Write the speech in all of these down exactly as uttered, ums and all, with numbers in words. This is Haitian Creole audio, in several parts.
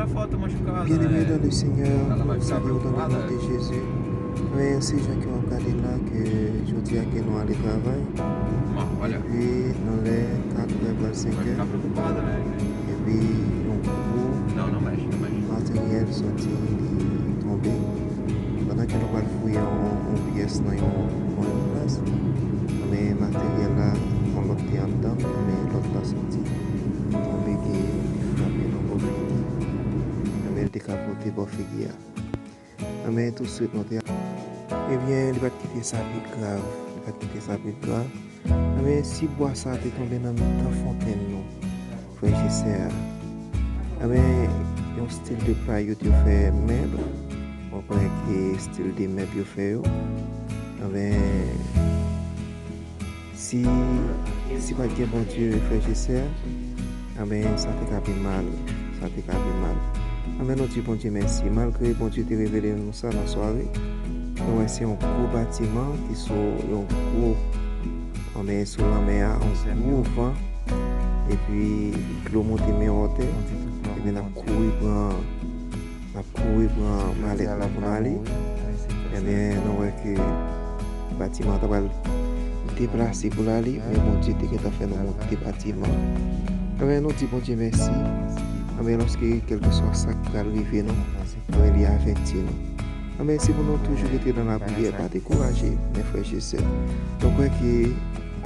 Bien-aimé dans le Seigneur, nou salye w dans le nom de Jésus. Men se jan ke w ap gade la, ke jodi a ke nou ale travay. Epi nan lè kat è pral senk è. Epi yon gwo materyèl soti, li tonbe. Pandan ke nou pral fouye yon, yon pyès nan yon, yon plas, men materyèl la, yon lòt te anndan, men lòt la soti. Tonbe ke li frape nan bò figi. Men li te kapote bò figi a. Men touswit nou te. Ebyen, li pa t kite sa pi grav. Li pa t kite sa pi grav. Men si bwa sa te tonbe nan mitan fontèn nou, frè e sè, men yon stil de pla yo te fè mèb, mwen kwè ke stil de mèb yo fè yo, men si, si pa t gen Bondye, frè e sè, men sa te ka pi mal, sa te ka pi mal. Men nou di Bondye mèsi, malgre Bondye te revele nou sa nan sware, nou wè se yon gwo batiman ki sou yon gwo, men sou lanmè a, yon gwo van, epi dlo monte men wotè, epi n ap kouri pran, n ap kouri pran malèt nou pou n ale. Ebyen, nou wè ke batiman an ta pral deplase pou l ale, men Bondye te gentan fè nou monte batiman. Ebyen, nou di Bondye mèsi. Ebyen, lòske kèlkeswa sa k pral rive nou, ebyen, li avèti nou. Ebyen, se pou nou toujou rete nan lapriyè, pa dekouraje, men frè e sè. Nou kwè ke,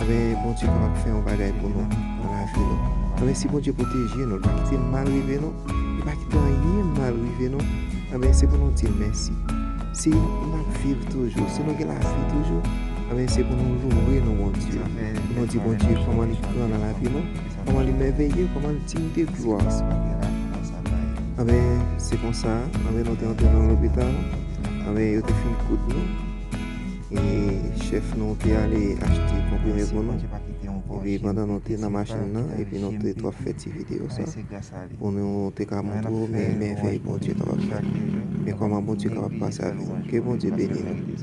ebyen, Bondye kapab fè yon bagay pou nou nan lavi nou. Ebyen, si Bondye pwoteje nou, li pa kite mal rive nou, li pa kite anyen mal rive nou, ebyen, se pou nou di l mèsi. Si n ap viv toujou, si nou gen lavi toujou, ebyen, se pou nou loure non Bondye. Pou nou di Bondye kòman li gran nan lavi nou, kòman li mèveye, kòman li diy de glwa. Ebyen, se konsa, ebyen, nou te antre nan lopital, ebyen, yo te fin koud nou. E chèf nou te ale achte konprime pou nou. Epi pandan nou te nan machin nan, epi nou te tou ap fè ti videyo sa, pou nou te ka montre w, men mèvèy Bondye kapab fè. Men kòman Bondye kapab pase avèk nou. Ke Bondye beni nou.